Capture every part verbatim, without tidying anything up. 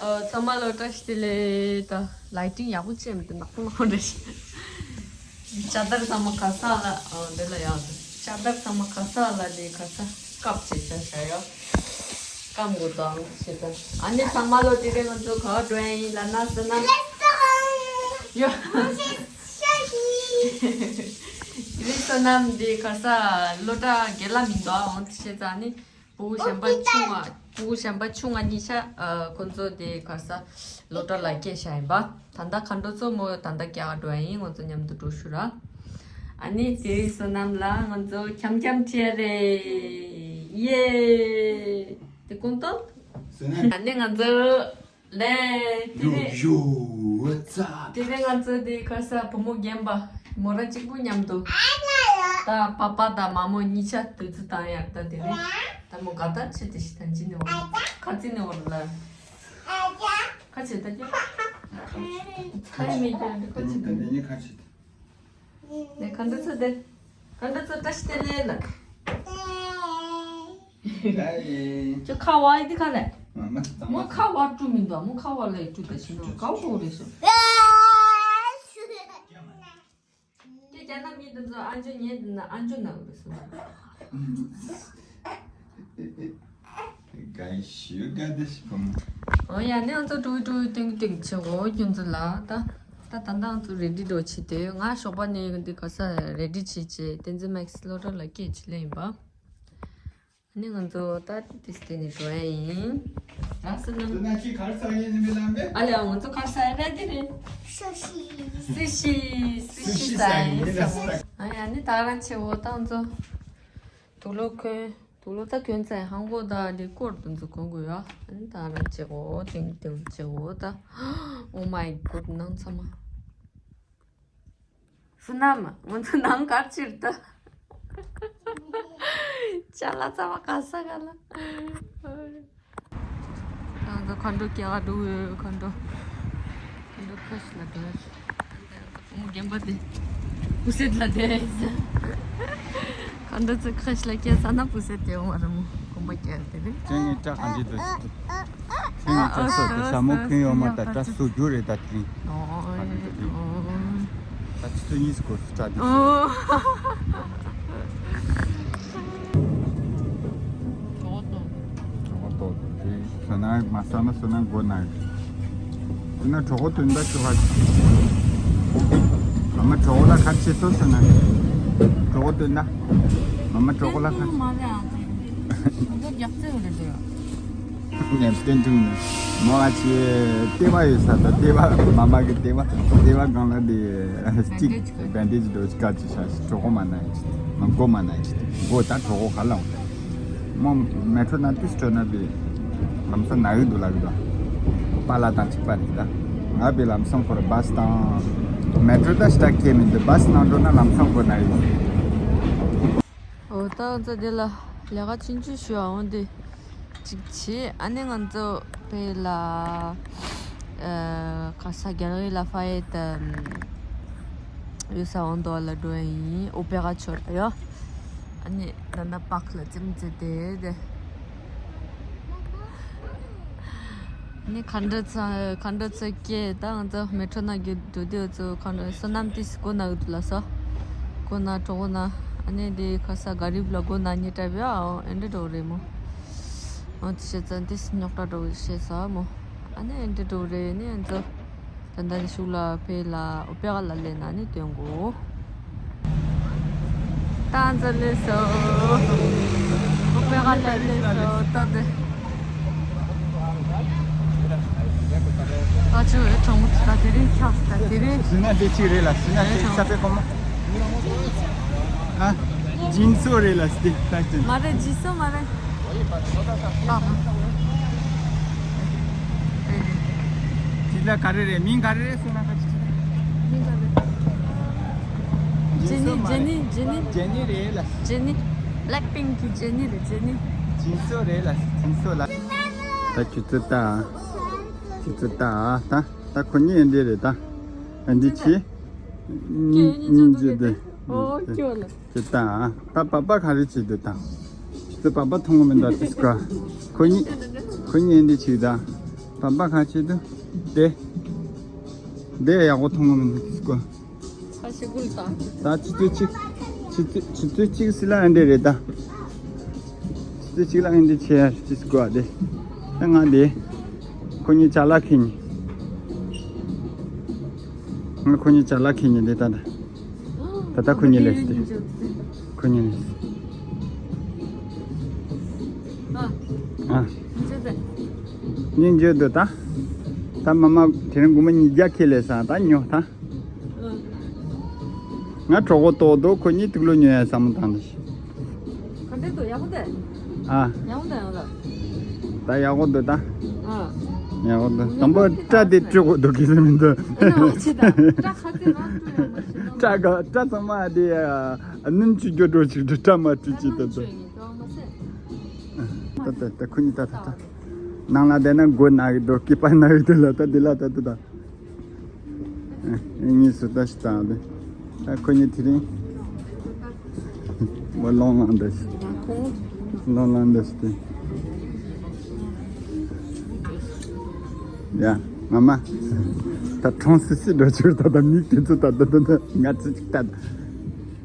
ཚང་མ་ལ་བཀྲ་ཤིས་བདེ་ལེགས། ད་ལའི་ཊིང་ཡག་པོ་བྱས་མི་འདུག་ནག་པོ་ནག་པོ་རེད། ཅ་དར་ཚང་མ་ག་ས་ལ་འདི་ལ་ཡག་འདུག་ཅ་དར་ཚང་མ་ག་ས་ལ་དེ་ག་ས་སྐབས་བྱས་བྱས་བྱས་ཡོད། སྐམ་དགོས་དང་བྱས་ཙང་ཨ་ནི་ཚང་མ་ལོ་དེ་རིང་ང་ཚོ་ག་བ་འགྲོ་ཡ་ཡིན་ལབ་ན་ཟེར་ན། ཡོ། དེ་རིང་བསོད་ནམས་འདི་ག་ས་སློབ་གྲྭ་རྒན་ལགས་མི་འདུག་འོང་དེ་བྱས་ཙང་ཨ་ནི། ཕྲུ་གུ་གཞན་པ་ཆུང་བ། ཕྲུ་གུ་གཞན་པ་ཆུང་བ་གཉིས་ཆ། ཨ། ཁོ་ཚོ་དེ་ག་ས་སློབ་གྲྭ་ལ་སྐྱེལ་བཞག་ཡིན་པ། ད་ལྟ་མཁའ་འགྲོ་ཚོ་མོ་ད་ལྟ་རྒྱ་གར་འགྲོ་ཡ་ཡིན། ང་ཚོ་མཉམ་དུ་འགྲོ་ཤོག་ར། ཨ་ནི་དེ་བསོད་ནམས་ལ་ང་ཚོ་འཆམ་འཆམ་ཁྲིད་ཡ་རེད། ཡེ། དེ་ཀུན་ཏོ། བསོད་ནམས། ཨ་ནི་ང་ཚོ་ལེ། དེ་ཡོ་རིང་ཡོ། What's up? དེ་རིང་ང་ཚོ་དེ་ག་ས་བུ་མོ་རྒན་པ་མོ་ར་གཅིག་པུ་མཉམ་དུ། ད་པ་པ་དང་མ་མོ་གཉིས་ཆ་དུས་ཚོད་བཏང་ཡག་ད་དེ་རིང་། ད་མོ་ག་ད་ཆེ་དེ་ཤི་ད་ཅི་ནི་འོ་ཁ་ཅི་ནི་འོ་ལ། ཁ་ཆེ་ད་ཀྱ། ཁ་ཡི་མེད་ཀྱ་འདི་ཁ་ཆེ་ད། ནས་ཁ་འདི་ཚོ་དེ། ཁ་འདི་ཚོ་བཀྲ་ཤིས་བདེ་ལེགས་ལ། ཁྱོད་ཁ་བ་ཡི་འདི་ག་ལས། མོ་ཁ་བ་བཀྲུ་མི་འདུག་མོ་ཁ་བ་ལས་བཀྲུ་ད་ཤི་ན་ག་བོ་རེད་ཤོ། ཁྱེད་རྒྱ་ནག་མི་འདི་ཚོ་ཨ་འཇོ་ཉན་འདི་ན་ཨ་འཇོ་ན་འུ་རེ་སོང་། ག་ཤི་ག་དེ་ཤི་བམ། ཨོ་ཡ་ནི་ཨང་ཚོ་ཀྲུའུ་ཀྲུའུ་ཏིང་ཏིང་ཆེ་འོ་ཁྱོད་ཚོ་ལ་ད། ད་ད་ད་ཨང་ཚོ་རེ་ཌི་འགྲོ་ཆེ་དེ་ང་ཞོགས་པ་ནས་འདི་ག་ས་རེ་ཌི་ཆེ་ཆེ་བསྟན་འཛིན་མེག་སི་སློབ་གྲྭ་ལ་སྐད་ཆེ་ལེ་ཡིན་པ། ནི་ང་ཚོ་ད་ཏིས་ཏི་ནི་འགྲོ་ཡ་ཡིན། རག་སོང་ན། དེ་ན་ཅི་གར་ས་ཡིན་ནི་མི་ལ་མེད། ཨ་ལེ་ང་ཚོ་གར་ས་ཡ་ད་དེ་རེད། སུ་ཤི། སུ་ཤི་སུ་ཤི་ས་ཡིན་ས་ཡིན་ས། ཨ་ཡ་ནི་ད་རང་ཆེ་བོ་ད་ང་ཚོ། དུག་ལོག་གོན། དུག་ལོག་ད་གོན་ཚེ་ཧང་གོ་ད་ལི་སྐོར་དུ་ཚོ་གོན་དགོས་ཡ། ཨ་ནི་ད་རང་ཆེ་བོ་ཏིང་ཏིང་ཆེ་བོ་ད། Oh my god ནང་ཚང་མ། བསོད་ནམས། ང་ཚོ་ནང་གར་ཕྱིར་ད། ཅ་ལག་ཚང་མ་ག་ས་ག་ལ། ང་ཚོ་མཁའ་འགྲོ་སྐྱེལ་ག་འགྲོ་ཡོད། མཁའ་འགྲོ། མཁའ་འགྲོ་ཁ་ཤས་ལ་འགྲོ་ཡོད། ཨོ་རྒན་པ་དེ། སྤུ་སེད་ལ་དེ། མཁའ་འགྲོ་ཚོ་ཁ་ཤས་ལ་སྐྱེལ་ས་ན་སྤུ་སེད་དེ་འོང་བ་ར་མོ། གོམ་པ་སྐྱེལ་དེ་རེད། ཅན་ནི་ཏྲ་གང་ཅི་དུ་ཞིག་དུ། ཁྱེད་ནི་ཏྲ་སོ་དེ་ཞྭ་མོ་ཁོན་ཡོད་མ་ད་ཏྲ་སུ་རྒྱུ་རེད་ད་དེ་རིང་། ཨོ་ཨོ་ད་ཆུ་ཚོད་གཉིས་སུ་སྐོར་སུ་ཏྲ་དེ་ཞིག་གྲོགས་ཏོ་དེ་སོ་ན་མ་ས་ན་སོ་ན་མགོ་ན་སོ་ན་གྲོགས་ཏོ་འདའ་ཆུ་ཧ་མ་མ་གྲོགས་ལ་ཁ་ཆེ་ཏོ་སོ་ན་གྲོགས་ཏོ་འདའ་མ་མ་གྲོགས་ལ་ཁ་ཆེ། ང་ཚོ་རྒྱག་རྩེ་ཡོད་རེད་འདུག་ངས་བསྟན་དུས་ནས་མོ་ཨ་ཆེ་ལྟེ་བ་ཡོད་ས་དང་ལྟེ་བ་མ་མ་གི་ལྟེ་བ་ལྟེ་བ་སྒང་ལ་དེ་སྟིག་བན་ཌེ་ཇི་འདྲ་ཅིག་བཀལ་ཅིག་བྱ་ཞིག་གྲོད་ཁོག་མ་ན་ཡིན་ཅིག་མ་མགོ་མ་ན་ཡིན་ཅིག་མགོ་ད་གྲོད་ཁོག་ག་ལ་འོང་། མོ་མེ་ཊྲོ་ན་ཏིས་ཊོ་ན་བི་ལམ་སང་ན་ཡོད་འདུག་ལ་གི་ད་པ་ལ་དང་གཅིག་པ་རེད་ད། ང་བི་ལམ་སང་ཁོ་ར་བཱས་དང་མེ་ཊྲོ་ད་ཤི་ཏ་ཁེ་མི་འདུག་བཱས་ནང་འགྲོ་ན་ལམ་སང་ཁོ་ན་ཡོད། འོ་ད་ང་ཚོ་འདི་ལ་ལས་ཀ་ཆུང་ཆུང་ཞུ་འོང་དེ་གཅིག་བྱེད། ཨ་ནི་ང་ཚོ་བོད་ལ་ཨ་ག་ས་གྷེ་ལེ་རི་ལ་ཕ་ཡེ་ཏ་ཡོད་ས་འོང་དོ་ལ་འགྲོ་ཡིན། ཨོ་པེ་ར་ཆོར་ཡོ། ཨ་ནི་ད་ནི་པཱག་ལ་ཙིམ་ཙེ་དེ་དེ། ནི་མཁའ་འགྲོ་ཚོ་མཁའ་འགྲོ་ཚོ་སྐད་ད་ང་ཚོ་མེ་ཊྲོ་ན་རྒྱུ་འགྲོ་དུས་ཚོ་མཁའ་འགྲོ་བསོད་ནམས་ཏིས་སྒོ་ན་འུ་ཐུ་ལ་ས་སྒོ་ན་གྲོགས་ན་ཨ་ནི་དེ་ག་ས་ག་རིབ་ལ་སྒོ་ན་ཉེ་དྲ་བའི་ཨ་ཨེ་འདྲ་འགྲོ་རེད་མོ། ཨ་ཏི་ཤེ་ཙན་ཏིས་རྙོག་དྲ་འགྲོ་ཤེས་ས་མོ། ཨ་ནི་ཨེ་འདྲ་འགྲོ་རེད་ནི་ཨ་ཚོ། ད་ལྟ་ནི་ཤུགས་ལ་ཕེ་ལ་ཨོ་པེ་ག་ལ་ལེ་ན་ནི་སྟོན་གོ། ཏང་ཙ་ལེ་སོ། ཨོ་པེ་ག་ལ་ལེ་སོ་ཏོ་དེ། ཨ་ཆུ་ཨེ་གྲོང་མོ་ད་དེ་རིང་ཁྱག་ད་དེ་རིང་། སུ་ན་དེ་ཅི་རེད་ལ་སུ་ན་དེ་ས་པེ་གོ་མ། ཨ་ཇིན་སོ་རེད་ལ་སྟེ་ད་ཅི། མ་རེད་ཇིན་སོ་མ་རེད། དེ་ལ་ག་རེ་རེད། མིང་ག་རེ་རེད་ཟེར་ན་ག་ཅི་ཅི་རེད། མིང་ག་རེ། ཇེ་ནི་ཇེ་ནི་ཇེ་ནི། ཇེ་ནི་རེད་ལ། ཇེ་ནི། བྷེ་ལེག་པིང་གི་ཇེ་ནི་རེད་ཇེ་ནི། ཇིན་སོ་རེད་ལ་ཇིན་སོ་ལ། ད་ཁྱོད་ཚོ་ལྟ། ཁྱོད་ཚོ་ལྟ་ད། ད་ཁོ་གཉིས་ཨེ་འདྲས་རེད་ད། ཨེ་འདྲས་བྱེད། གཉིས་གཉིས་བྱེད་དེ། ཨོ་ཁྱོད་ལ། ཅི་ད། ད་པ་པ་ག་རེ་བྱེད་འདུག་ད། ཅི་ད་པ་པ་མཐོང་གི་མི་འདུག་དེ་སྐོར། ཁོ་གཉིས། ཁོ་གཉིས་འདི་བྱེད་ད། ཟམ་པ་ཁ་ཕྱེ་དུ། དེ། དེ་ཡག་པོ་མཐོང་གི་མི་འདུག་ཅིག་གོ། ཁ་ཕྱེ་གུལ་དང་། ད་ཆུ་ཚོད་གཅིག་ཆུ་ཚོད་ཆུ་ཚོད་གཅིག་སྲིད་ལ་ཨ་འདྲ་རེད་ད། ཆུ་ཚོད་གཅིག་ལ་ཨ་འདྲ་བྱས་ཡ་ཅིག་གོ་དེ། ད་ང་དེ། ཁོ་གཉིས་ཅ་ལག་ཁྱེར་ནས། ང་ཁོ་གཉིས་ཅ་ལག་ཁྱེར་ནས་དེ་ད་ད། ད་ལྟ་ཁོ་གཉིས་ལས་ཏེ། ཁོ་གཉིས་ལས། ཨ། ཨ། སྙིང་རྗེ་འདུག་ད། ད་མ་མ་དེ་རིང་དགོང་མོ་ཉིས་བརྒྱ་ཁེ་ལས་ས་ད་ཉོ་ད། ང་གྲོགས་པོ་ཏོག་ཏོག་ཁོ་གཉིས་དུག་ལོག་ཉོ་ཡ་བསམ་བློ་བཏང་ནས། ག་འདྲ་འདུག་ཡག་པོ་འདུག་ཨ། ཡག་པོ་འདུག་ཡག་པོ་འདུག་ད་ཡག་པོ་འདུག་ད། ཨ། ཡག་པོ་འདུག་དང་པོ་སྐྲ་དེ་བཀྲུ་དགོས་འདུག་གི་ཟེར་མི་འདུག་ཨ་ནི་ཨ་ཅི་ད་སྐྲ་ཁ་ཚེ་རང་བཀྲུ་ཡོང་མ་ཤེས་ན། སྐྲ་ག་སྐྲ་ཚང་མ་དེ་ཨ་སྣུམ་བཅུ་རྒྱོ་འགྲོ་ཅིག་འདུག་སྐྲ་མ་བཀྲུ་ཅིག་ད་ད། ད་ད་ད་ཁོ་གཉིས་ད་ད་ད། ནང་ལ་བསྡད་ན་མགོ་ན་གི་འདུག་སྐེད་པ་ན་གི་འདུག་ལ་ད་འདི་ལ་ད་ད་ད། ཨེ། གཉིས་སུ་ལྟ་ཞིག་བཏང་སྟེ། ད་ཁོ་གཉིས་དེ་རིང་། མོ་ལོང་ལང་འདྲ་ཞིག་ལོང་ལང་འདྲ་ཞིག་སྟེ། ཡ། མ་མ། ད་གྲོང་སི་སི་འགྲོ་ཆོག་ད་ད་མིག་དེ་ཚོ་ད་ད་ད་ད་ང་ཚོ་ཅིག་ད་ད།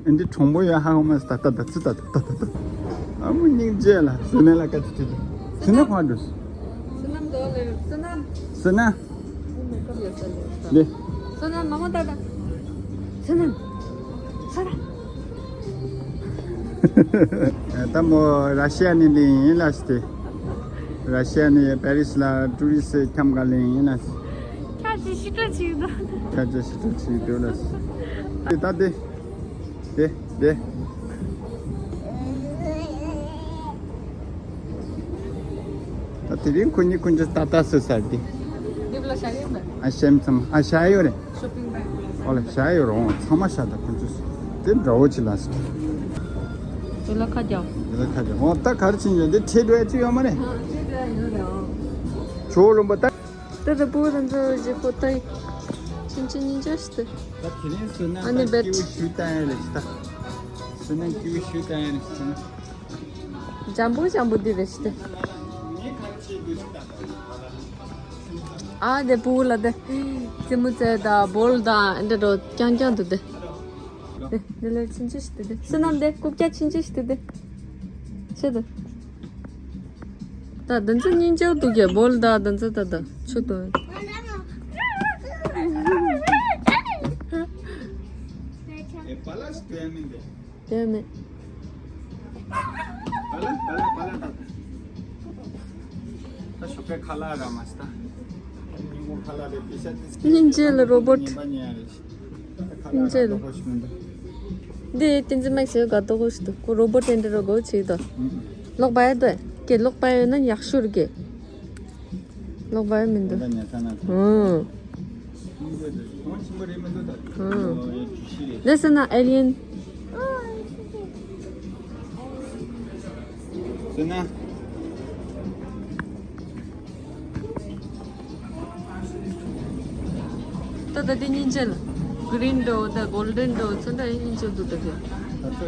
ཨེ་འདི་གྲོང་པོ་ཡོད་ཧ་གོ་མ་སི་ད་ད་ད་ཙི་ད་ད་ད་ད་ད། ཨ་མོ་སྙིང་རྗེ་ལ་སི་ནན་ལ་ཀ་ཅི་ཅི་ཅི། སི་ནན་ཁོང་འགྲོ། སི་ནན་འགྲོ་ལེ། སི་ནན། སི་ནན། འདི། སི་ནན་མ་མ་ད་ད། སི་ནན། སི་ནན། ད་མོ་ར་ཤི་ཡ་ནས་ལེན་ཡིན་ལ་སི་ཏེ། ར་ཤི་ཡ་ནས་པེ་རི་སི་ལ་ཊུ་རི་སི་ཁྱམས་ག་ལེན་ཡིན་ལ་སི། ཁྱ་ཅི་ཤི་ཏོ་ཅི་ཡོད་ད། ཁྱ་ཅི་ཤི་ཏོ་ཅི་ཡོད་ལ་སི། དེ་ད་དེ། དེ་དེ། ད་དེ་རིང་ཁོ་གཉིས་ཀུན་གྱི་ཏ་ཏ་སུ་ཟེར་དེ། འདི་ལ་ཤ་ཡོད་མེད། ཨ་ཤེམ་ཚང་ཨ་ཤ་ཡོད་རེད། ཤོ་པིང་བེག་ཨོ་ལ་ཤ་ཡོད་རོང་ཚང་མ་ཤ་ད་ཁོ་ཚོས་དེ་འདྲ་བོ་ཅི་ལ་སི། དེ་ལ་ཁ་རྒྱག་དེ་ལ་ཁ་རྒྱག་ཨོ་ད་ག་རེ་ཕྱིན་ཡོད་དེ་ཁྲེ་འགྲོ་ཡ་ཅི་ཡོད་མ་རེད། ཨ་ཁྲེ་འགྲོ་ཡ་ཡོད་རེད་ཨོ། ཁྱོད་རློན་པ་ད། ད་ད་བུ་དང་ཚོ་ཇི་ཧོ་ཏའི། ཆིན་ཆིན་ཉིན་ཅོ་ཤི་ཏི། ད་དེ་རིང་སུ་ན་ཨ་ནི་ད་བེད། ཀི་ཝི་ཞུ་ཏང་ཡ་རེད་ཤི་ད། སུ་ན་ཀི་ཝི་ཞུ་ཏང་ཡ་རེད་ཤི་ན། འཇམ་པོ་འཇམ་པོ་འདི་རེད་ཤི་ཏི། ཨ་དེ་བུ་ལ་དེ། ཙི་མུ་ཙེ་ད་བོལ་ད་འདི་འགྲོ་རྐྱང་རྐྱང་འདུག་དེ། དེ་འདི་ལ་ཆིན་ཆིན་ཤི་ཏི་དེ། སུ་ན་དེ་རྐུབ་བཀྱག་ཆིན་ཆིན་ཤི་ཏི་དེ། ཤི་ཏི། ད་དེ་ཚོ་སྙིང་རྗེ་འདུག་གས་བོལ་ད་དེ་ཚོ་ད་ད་ཆུ་དང་། ཨེ་པ་ལ་སི་ཏུ་ཡ་མིན་པས། དེ་མེད། པ་ལ་པ་ལ་པ་ལ་ད། ད་ཞོགས་པའི་ཁ་ལག་ར་མ་སི་ད། ཉིན་མོ་ཁ་ལག་རེ་པི་ཤ་ཏི་སི། སྙིང་རྗེ་ལ་རོ་བོ་ཊི། ཉིན་པ་ཉལ་རེ་ཤི། ད་ཁ་ལག་སྙིང་རྗེ་ལ། ད་ཧོ་ཤི་མིན་ད། འདི་ཏིན་ཙི་མེག་སི་ག་ཏོ་གོ་ཤི་ཏོ་ཁོ་རོ་བོ་ཊི་འདི་རོ་གོ་ཆིག་ཏོ། ལོག་པ་ཡ་ཏོ་ཡ། ཀེ་ལོག་པ་ཡ་ན་ཡག་ཤོས་རེད་ཀེ། ལོག་པ་ཡ་མིན་ད། ད་ཉལ་ས་ན་ད། ཧུང་། ཁོང་ཆེན་པོ་རེད་མི་འདུག་ད། ཧུང་། ཨོ་ཡ་ཇུ་ཤི་རེད། This is not alien. སུ་ན། ད་ད་དེ་སྙིང་རྗེ་ལ། གི་རིན་འགྲོ་ད་གོལ་ཌེན་འགྲོ་ཚོ་འདྲ་སྙིང་རྗེ་འདུག་ད་དེ། ད་ཚོ།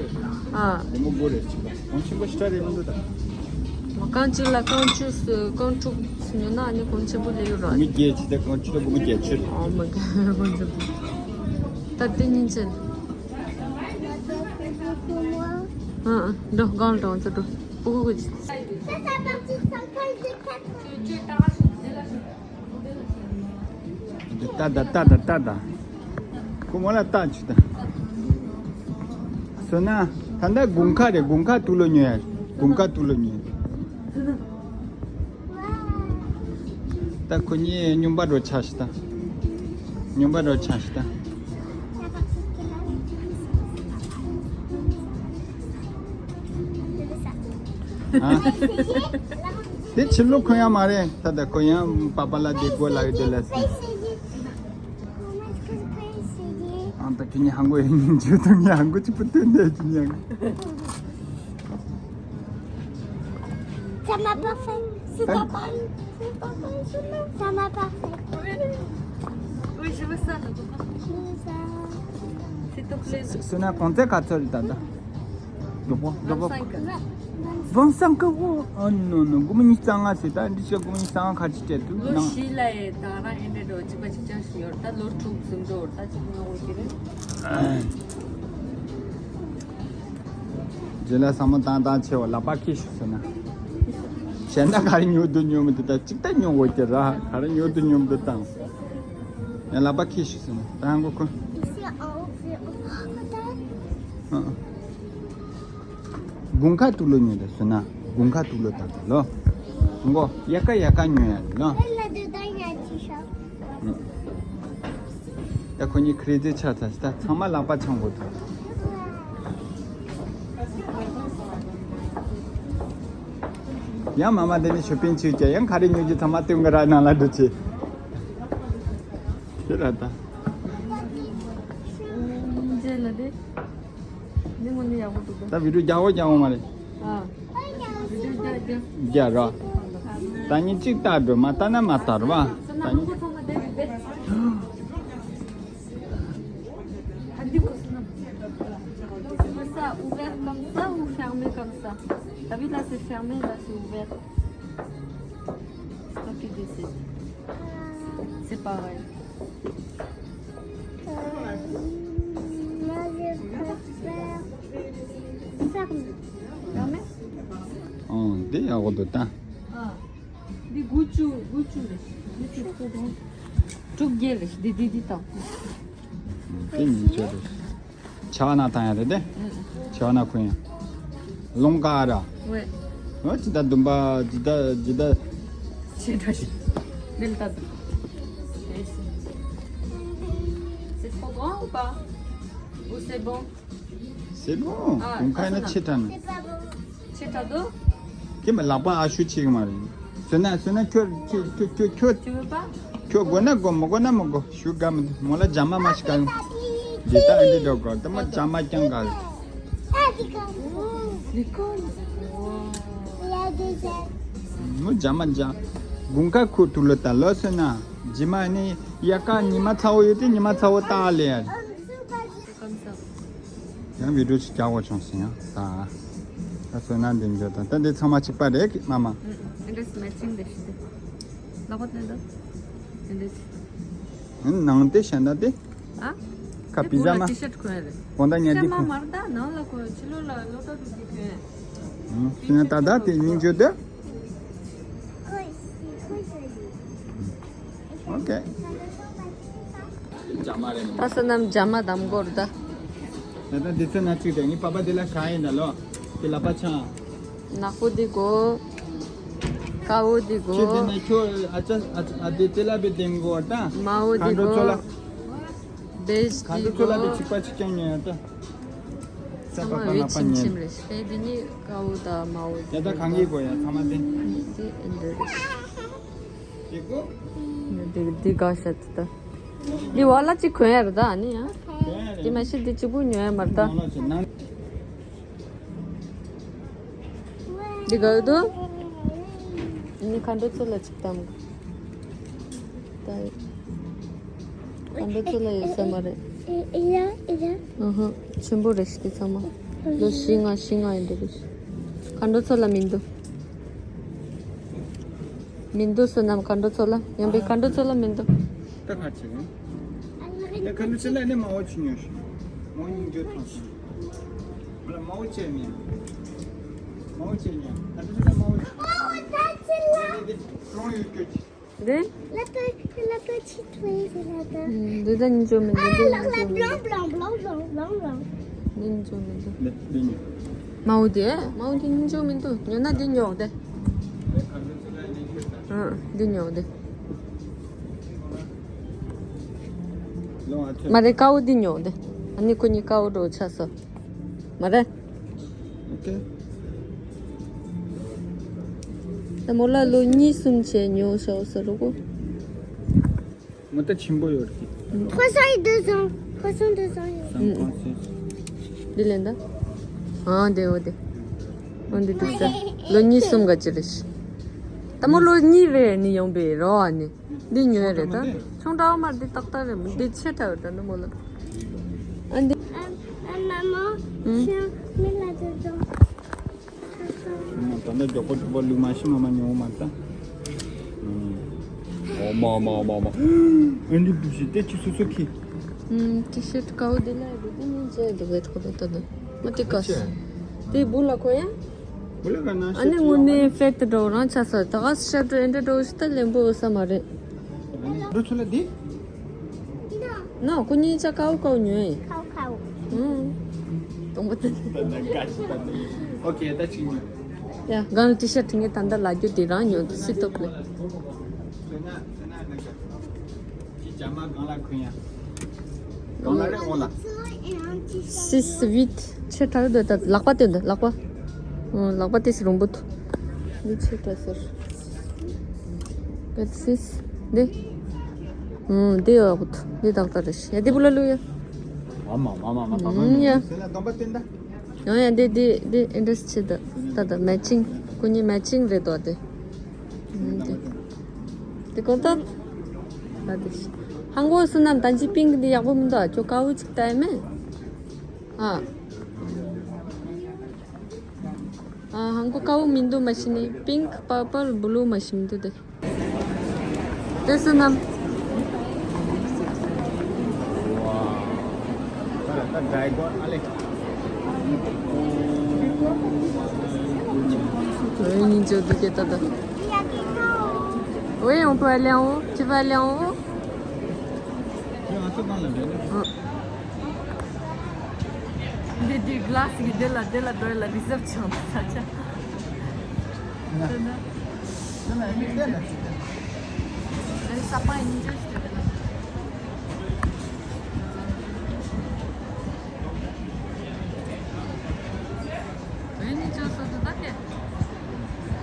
ཨ། དེ་མོ་སྒོ་རེད་ཅིག་པ། གོང་ཆེན་པོ་ཤི་ཏྲ་རེད་མི་འདུག་ད། མ་རྐང་གཅིག་ལ་རྐང་བཅུ་སུ་རྐང་དྲུག་སུ་ཉོ་ན་ཨ་ནི་གོང་ཆེན་པོ་ལས་ཡོད་ར། སྒོར་མོ་བརྒྱད་ཅིག་ད་རྐང་བཅུ་ལ་སྒོར་མོ་བརྒྱད་ཅུ་རེད། ཨོ་མ་གི་གོང་ཆེན་པོ། ད་དེ་སྙིང་རྗེ་ལ། ཨ་ཨ་འགྲོ་སྒང་ལ་འགྲོ་ཚོ་འགྲོ། ཨོ་ཧོ་ཧོ། ཏ་ཏ་ཏ་ཏ་ཏ་ཏ། ཁོ་མོ་ལ་ལྟ་ཆུ་ད། སོ་ན། ད་ལྟ་དགུན་ཁ་རེད། དགུན་ཁ་དུག་ལོག་ཉོ་ཡ། དགུན་ཁ་དུག་ལོག་ཉོ་ཡ། ད་ཁོ་གཉིས་སྨྱོན་པ་འགྲོ་ཆ་ཞིག་ད། སྨྱོན་པ་འགྲོ་ཆ་ཞིག་ད། ཨ། དེ་ཕྱི་ལོགས་ཁོ་ཡང་མ་རེད། ད་ལྟ་ཁོ་ཡང་པ་པ་ལ་དེ་དགོས་ལ་ཡོད་དེ་ལ་སི། ཨང་ད་ཁྱོད་ཉི་ཧང་གོ་ཡིན་ཇུ་དང་ཉི་ཧང་གོ་ཅི་པུ་ཏུ་ནས་ཁྱོད་ཉི་ཧང་། Ça m'a pas fait. C'est pas pareil. C'est pas pareil, ça m'a, ça m'a pas fait. Oui, je veux ça, là, je veux ça. S'il te plaît. Suna konte katsori tata. མགྱོགས་པོ། མགྱོགས་པོ། Vingt-cinq. Vingt-cinq euros. Oh, non, non. སྒོར་མོ་ཉི་ཤུ་རྩ་ལྔ་ཟེར། ད་འདི་ཤོག་སྒོར་མོ་ཉི་ཤུ་རྩ་ལྔ་ཁ་ཅིག་སྤྲད་འདུག་ལོ་ནང་། བཞི་ལ་ཡི་ད་རང་ཨེ་འདྲ་འགྲོ་གཅིག་པ་གཅིག་རྐྱང་ཞིག་ཡོད། ད་ལོ་དྲུག་ཙམ་འགྲོ། ད་གཅིག་ཉོ་དགོས་ཀྱི་རེད། རྗེས་ལ་བསམ་བློ་བཏང་བཏང་ཆེ་བ་ལག་པ་ཁྱེར་ཤོག་ཟེར་ན། གཞན་དག་ག་རེ་ཉོ་འདོད་ཉོ་མི་འདོད་ད་གཅིག་ད་ཉོ་དགོས་ཀྱི་ར། ག་རེ་ཉོ་འདོད་ཉོ་མི་འདོད་དང་། ཡང་ལག་པ་ཁྱེར་ཤོག་ཟེར་ན་ད་ཧང་གོ་ཁོ། Ici en haut, c'est en haut. ཨ་ཨ། དགུན་ཁ་དུག་ལོག་ཉོས་ད་ཟེར་ན། དགུན་ཁ་དུག་ལོག་ད་ད་ལོ། མགོ་དབྱར་ཁ་དབྱར་ཁ་ཉོ་ཡ་ལོ། Et là-dedans, il y a un t-shirt. ད་ཁོ་གཉིས་ཁི་རེ་ཛི་ཆགས་ཚར་ཤག་ད་ཚང་མ་ལག་པ་འཆང་དགོས་ཐུག་ཡང་མ་མ་དེ་ནས་ཤོ་པིང་བྱེད་ཀྱང་ཡང་ག་རེ་ཉོ་རྒྱུ་ཚང་མ་སྟོན་གི་ར། ནང་ལ་འགྲོ་ཆེ། དེ་ར་ད། འཇལ་ལ་དེ། འདི་ངོ་ནས་ཡག་པོ་འདུག་ད། ད་བི་ཌིའོ་རྒྱག་འོ་རྒྱག་འོ་མ་རེད། ཨ། རྒྱག་རོགས། ད་ཉིན་གཅིག་ལྟ་འགྲོ། མ་ལྟ་ན་མ་ལྟ་རོགས། ད་ཉིན། T'as vu, ça ouvert comme ça ou fermé comme ça? T'as vu, là, c'est fermé, là, c'est ouvert. C'est toi qui décides. C'est pareil. Euh, moi, je préfère fermé. Fermé? ཨོ། འདི་ཡག་པོ་འདུག་ད། ཨ། འདི་དགུ་བཅུ། དགུ་བཅུ་རེད། འདི་ཚོ་ཁོ་དང་། དྲུག་བརྒྱད་རེད། འདི་འདི་འདི་དང་། འདི་ཉིས་བརྒྱ་རེད། ཆ་བ་ན་བཏང་ཡ་རེད་དེ། ཆ་བ་ན་གོན་ཡ། ལོང་ཀ་ར། ཝེ། ཨོ། ཇི་ལྟར་འདུམ་པ། ཇི་ལྟར་ཇི་ལྟར། ཇི་ལྟར་ཇི་ལྟར། C'est trop grand ou pas? Ou c'est bon? C'est bon. ཨ། དགུན་ཁ་ཡིན་ན་ཆེ་དྲགས་ནི། ཆེ་དྲགས་འདུག་ཁྱེད་མ་ལག་པ་ཨ་ཤུ་ཆེ་གི་མ་རེད། བཟོས་ན་བཟོས་ན་ཁྱོད་ཁྱོད་ཁྱོད་ཁྱོད་ཁྱོད། Tu veux pas? ཁྱོད་དགོས་ན་དགོས། མ་དགོས་ན་མ་དགོས། ཞུ་ག་མི་འདུག་མོ་ལ་ཇ་མ་མ་ཞིག་ག་ཡོང་། འདི་ལྟ་ཨ་འདི་འགྲོ་དགོས། ད་མ་ཇ་མ་རྐྱང་ག་ཡོང་། L'école. མོ་ཇ་མ་ཇ། དགུན་ཁ་ཁོ་དུག་ལོག་ད་ལོ་སོང་ན། རྗེས་མ་ནི་དབྱར་ཁ་ཉི་མ་ཚ་བོ་ཡོད་དེ་ཉི་མ་ཚ་བོ་ལྟ་ལེ། Comme ça. ཡང་བི་ཌིའོ་ཅིག་རྒྱག་དགོས་བྱུང་སོང་ཡང་། ད་ད་བསོད་ནམས་འདི་འཇོག་དང་། ད་འདི་ཚང་མ་གཅིག་པ་རེད་མ་མ། ཨུ། འདི་འདྲ་མེ་ཅིང་རེད་ཤི་དེ། ལག་པ་བསྟན་ད། འདི་འདྲ། ཨུ། ནང་དེ་གཞན་དག་དེ། ཨ། ཁ་པི་ཛ་མ། ཊི་ཤར་ཊི་གོན་རེད། གོང་ད་ཉལ་འདི་གོན། མ་མར་ད་ནང་ལ་གོན། ཕྱི་ལོགས་ལ་ལོ་ཏོག་ཏོ་འདི་གོན། ཨུ། ཕྱི་ན་ད་ད་དེ་སྙིང་རྗེ་དེ། ཨོ་ཀེ། ད་བསོད་ནམས་ཇ་མ་བསྡམ་དགོས་རེད་ད། ད་ལྟ་འདི་ཚོ་ན་གཅིག་དེ་ངའི་པ་པ་འདི་ལ་ཤ་ཡིན་ད་ལོ། དེ་ལག་པ་འཆང་། ནག་པོ་འདི་དགོས། དཀར་པོ་འདི་དགོས། ཁྱོད་དེ་ནས་ཁྱོད་ཨ་ཅག་ཨ་ཅག་ཨ་དེ་དེ་ལ་བི་དེང་དགོས་ད། དམར་པོ་འདི་དགོས། མཁའ་འགྲོ་ཚོ་ལ། བེ་ཇི་འདི་དགོས། མཁའ་འགྲོ་ཚོ་ལ་བི་གཅིག་པ་གཅིག་རྐྱང་ཉོས་ཡ་ད། ཚང་མ་འོད་ཆེམ་ཆེམ་རེད། ཨེ་འདི་གཉིས་དཀར་པོ་དང་དམར་པོ། ཡ་ད་གང་གི་དགོས་ཡ་ཚང་མ་དེ། འདི་ཨེ་འདི་རེད། འདི་འདི་དགའ་ཤ་ཚ་ད། འདི་བ་ལ་གཅིག་གོན་ཡ་རེད་ད་ཨ་ནི་ཡ། འདི་མ་གཞི་འདི་གཅིག་པུ་ཉོ་ཡ་མ་རེད་ད། འདི་དགའ་འདུག་ཨ་ནི་མཁའ་འགྲོ་ཚོ་ལ་གཅིག་བཏང་། ད། མཁའ་འགྲོ་ཚོ་ལ་ཡོད་ས་མ་རེད། ཨེ་ཡ་ཨེ་ཡ། ཨ་ཧ། ཆེན་པོ་རེད་ཤི་དེ་ཚང་མ། ལོ་བཞི་ལྔ་བཞི་ལྔ་ཡིན་འདུག་རེད་ཤི། མཁའ་འགྲོ་ཚོ་ལ་མི་འདུག་མི་འདུག་བསོད་ནམས་མཁའ་འགྲོ་ཚོ་ལ། ཡང་པའི་མཁའ་འགྲོ་ཚོ་ལ་མི་འདུག་ད་ག་ཅི་རེད། ད་མཁའ་འགྲོ་ཚོ་ལ་ནི་མ་འོ་ཆུ་ཉོ་ཤི། མོ་སྙིང་རྗེ་ཐོང་ཤི། མོ་ལ་མ་འོ་ཅེ་མི་ཡ། མ་འོ་ཅེ་ཉོ། མཁའ་འགྲོ་ཚོ་ལ་མ་འོ་ཆུ། ཨོ་ད་ཅི་ལ། ཀྲོང་ཡོད་སྐྱོ་ཅི། འདི། La pe-, la petite, oui, c'est la pe- འདི་ད་སྙིང་རྗེ་མི་འདུག་འདི་སྙིང་རྗེ་མི་འདུག་འདི་སྙིང་རྗེ་མི་འདུག་ཉོ་ན་འདི་ཉོ་དེ། ཨ། འདི་ཉོ་དེ། མ་རེད་དཀར་པོ་འདི་ཉོ་དེ། ཨ་ནི་ཁོ་གཉིས་དཀར་པོ་འགྲོ་ཆགས་སོ། མ་རེད། ཨོ་ཀེ། ད་མོ་ལ་ལོ་གཉིས་གསུམ་བྱས་ཉོ་ཤོག་ཟེར་རོ་གོ། མོ་ད་ཆེན་པོ་ཡོད་རེད། Trois cents et deux ans. Trois cents deux ans. Cinquante-six. འདི་ལེན་ད། ཨ་འདི་འོ་དེ། འོ་འདི་འདུག་ས། ལོ་གཉིས་གསུམ་ག་ཅི་རེད། ད་མོ་ལོ་གཉིས་རེད་ནི་ཡོང་པའི་རོ་ཨ་ནི། འདི་ཉོས་རེད་ད། ཆུང་དྲགས་མ་འདི་ཏག་ཏག་རེད་མོ། འདི་ཆེ་དྲགས་རེད་ད་ནི་མོ་ལ། ཨ་འདི། Euh, euh, maman, Hmm? J'ai un mille là-dedans. ད་མགྱོགས་པོ་མགྱོགས་པོ་ལུག་མ་ཤི་མ་མ་ཉོ་མ་ད། ཨོ་མ་མ་མ་མ། ཨན་དི་བུ་ཤི་ཏེ་ཅི་སོ་སོ་ཁི། ཨུམ། ཊི་ཤར་ཊི་ཀའོ་དེ་ལ་དེ་དེ་ནི་ཇེ་དུ་བེད་ཁོ་དེ་ད་དུ་མ་ཏི་ཀ་སི། དེ་བུ་ལ་ཁོ་ཡ། བུ་ལ་ག་ན་ཨ་ནི་དངོས་གནས་ཕེད་དུ་འགྲོ་རང་ཆ་ས་ད་ག་སི་ཤར་ཊི་ཨན་དི་འགྲོ་ཤི་ད་ལེན་པོ་ས་མ་རེད། འགྲོ་ཚུལ་ལ་དེ། ན་ཁོ་གཉིས་ཆ་ཀའོ་ཀའོ་ཉོས། ཀའོ་ཀའོ། ཨུམ། དང་པོ་དེ། ད་ན་ག་ཤི་ད་ནི། ཨོ་ཁེ་ད་ཅི་ཉོ། ཡ། གང་ཊི་ཤར་ཊི་ངས་ད་ལྟ་ལ་རྒྱུ་དེ་རང་ཉོ་དུ་སི་ཏོབ་ལེ། ཅི་ཇ་མ་གང་ལ་ཁོན་ཡ། གང་ལ་རེ་འོ་ལ། སིས་ཝིད་ཆེ་དྲག་འདུག་ད་ལག་པ་དེ་འདུག་ལག་པ། ཨོ་ལག་པ་དེ་སི་རོང་པོ་ཐུ། ཝིད་ཆེ་དྲག་ཟེར། ག་སིས། འདི། ཨོ་འདི་ཡོད་གོ་ཐུ། འདི་ཏག་ཏག་རེད་ཤི། ཡ་འདི་བུ་ལ་ལུ་ཡ། ཨ་མ་མ་མ་མ་ཏག་ཏག་ཨུམ་ཡ། ཡོང་ཡ་འདི་འདི་འདི་ཨིན་ཊི་རེ་སི་ཆེ་ད། ད་ད་མེ་ཆིང་། ཁོ་གཉིས་མེ་ཆིང་རེད་དོ་དེ། ཨུམ་དེ། དེ་གོ་ད། ད་དེ། ཧང་གོ་སུ་ནམ་ད་ཅི་པིང་གི་འདི་ཡག་པོ་མི་འདུག་ཨ་ཅོ་ཀའོ་ཅིག་ལྟ་ཡ་མེད། ཨ། ཨ་ཧང་གོ་ཀའོ་མི་འདུག་མ་ཤི་ནི་པིང་པར་པལ་བུ་ལུ་མ་ཤི་མི་འདུག་དེ། དེ་སུ་ནམ། Oui, on peut aller en haut. Tu veux aller en haut? འདི་འདི་གླ་སི་གི་འདི་ལ་འདི་ལ་འགྲོ་ཡ་ལ་རི་ཛབ་བྱུང་ས་ཆ།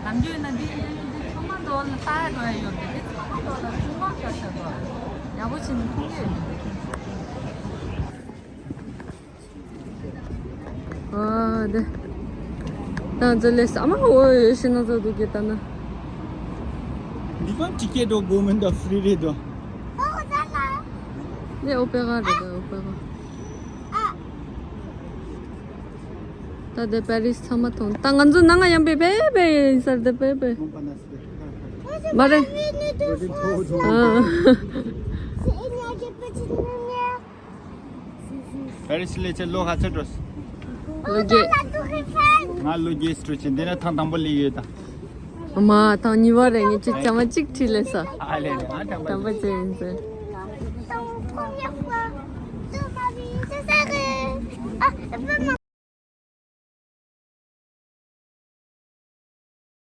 ནམ་རྒྱུན་ན་འདི་འདི་ཚང་མ་འགྲོ་ལ་ལྟ་ཡ་འགྲོ་ཡ་ཡོད་དེ། འདི་ཚང་མ་འགྲོ་ལ་ཚང་མ་ཤ་ཤ་འགྲོ་ཡག་པོ་བྱས་ནས་མཐོང་གི་ཡོད། ཨ་དེ། ད་འཛུལ་ལེ་ས་མ་འོ་ཡོད་ཤི་ན་ཚོ་དུ་གེ་ད་ན། འདི་པ་ཊི་ཀེ་ཊི་འགྲོ་དགོས་མིན་ད་ཕི་རི་རེད་དོ། འདི་ཨོ་པེ་ར་རེད་དོ་ཨོ་པེ་ར། ད་དེ་པེ་རིས་ཚང་མ་མཐོང་། ད་ང་ཚོ་ནང་ང་ཡང་པེ་པེ་པེ་ཡིན་ས་རེད་དེ་པེ་པེ། མ་རེད། ཨ། པེ་རི་སི་ལས་ཆེ་ལོ་ཧ་ཆེ་འགྲོ། ལོ་རྒྱས། ང་ལོ་རྒྱས་སུ་འགྲོ་ཆེ་འདི་ན་ཐང་དང་པོ་ལས་ཡོད་ད། མ་ཐང་གཉིས་པ་རེད། ངས་ཅིག་ཅང་མ་ཅིག་ཁྲིད་ལས་ས། ཨ་ལས་ལས་ང་དང་པོ། དང་པོ་ཅི་ཡིན་ཟེར།